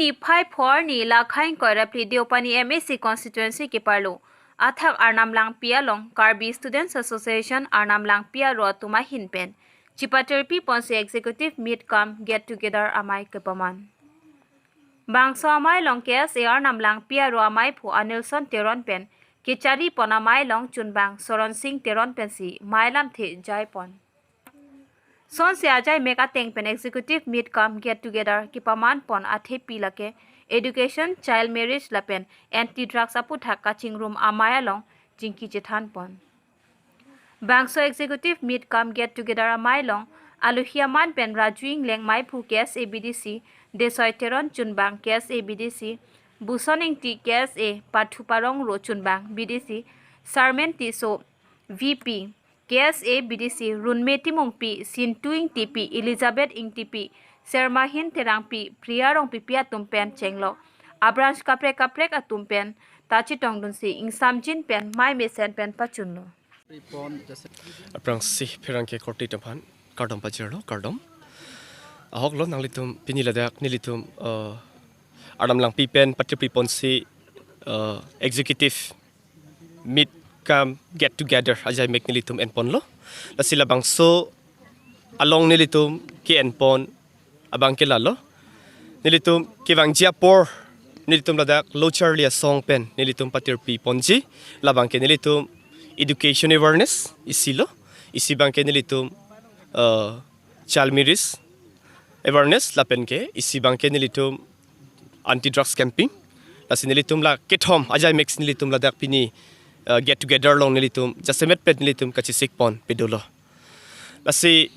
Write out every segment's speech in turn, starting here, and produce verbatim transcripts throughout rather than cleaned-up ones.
Niphai pho arni Lakhaing Koirapli Deopani M A C constituency keparlo athak Arnam Langpi along Karbi Students Association Arnam Langpi aro atum ahin pen chipatirpi ponsi executive meet cum get together amei kepaman. Bangso amei along K S A Arnam Langpi aro ameiphu Anilson Teron pen kechari pon amei along chunbang Soron Sing Teron pensi mei lamthe jai pon. Sonsi ajai mek ateng pen executive meet cum get together kepaman pon athepi lake education, child marriage lapen anti drugs aputhak kachingrum amei along chingki chethan pon. Bangso executive meet cum get together amei along alohi aman pen Raju Ingleng meiphu K S A B D C, Desoi Teron chunbang K S A B D C, Buson Ingti K S A, Pathu Parong ro chunbang B D C, Sarmen Tisso V P, K S A B D C, Runme Timungpi, Sintu Ingtipi, Elizabeth Ingtipi, Sermahin Terangpi, Priya Rongpipi atum pen chenglok abranch kaprek kaprek atum pen ta chetongdunsi ingsamjin pen mei mesen pen pachunlo. Aphrangsi pherangke korte atum aphan kardom pajirlo, kardom. Ahoklo nanglitum pini ladak nelitum, eh, Arnam Langpi pen patirpi ponsi, eh, executive meet cum get together ajai mek nelitum enponlo. Lasi labangso along nelitum ke-enpon abang ke lalo. Nelitum kevangji apor nelitum ladak lo charli asong pen nelitum patirpi ponji. Labang ke nelitum education awareness isi lo. Isi abang ke nelitum, eh, child marriage awareness lapen ke isi abang ke nelitum anti drugs campaign. Lasi nelitum la kethom ajai mek nelitum ladak pini, eh, get together along nelitum jasemet pen nelitum kachesik ponpe dolo. Lasi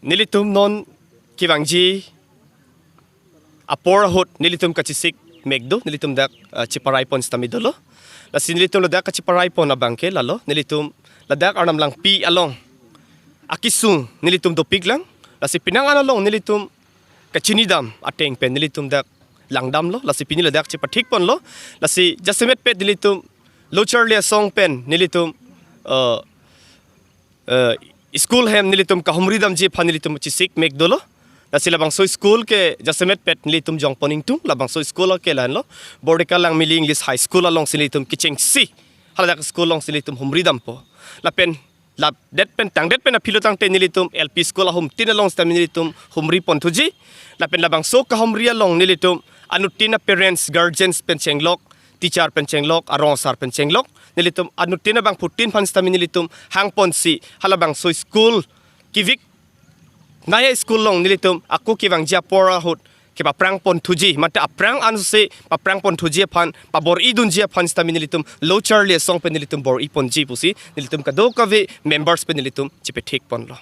nelitum non kevangji apor ahut nelitum kachesik mek do, nelitum dak, eh, cheparai pon sitame dolo. Lasi nelitum ladak kacheparai pon abang ke lalo, nelitum ladak Arnam Langpi along akesung nelitum dopik lang. Lasi penang an along nelitum kachinidam ateng pen nelitum dak langdamlo, lasi pini ladak chepathik ponlo. Lasi jasemet pen nelitum lo charli asong pen nelitum, eh, eh, school hem nelitum kahumri damji aphan nelitum chesik mek dolo. Lasi labangso school ke jasemet pen nelitum jongpon ingtung, labangso school ke lahenlo Bordeka Langmili English High School alongsi nelitum kechengsi haladak school alongsi nelitum humri dampo. Lapen ladet pen tangdet pen aphi lo tangte nelitum L P school ahumtin along sitame nelitum humri ponthuji. Lapen labangso kahumri along nelitum anuttin a-parents, guardians pen chenglok, teacher pen chenglok, arong asar pen chenglok, nelitum anuttin abangphutin aphan sitame nelitum hang ponsi halabangso school kevik naya school along nelitum ako kevangji apor ahut kepaphrang ponthuji, mate aphrang ansi paphrang ponthuji aphan, pabor-i dunji aphan sitame nelitum lo charli asong pen nelitum bor-i ponji pusi nelitum kadokave members pen nelitum chepethik ponlo.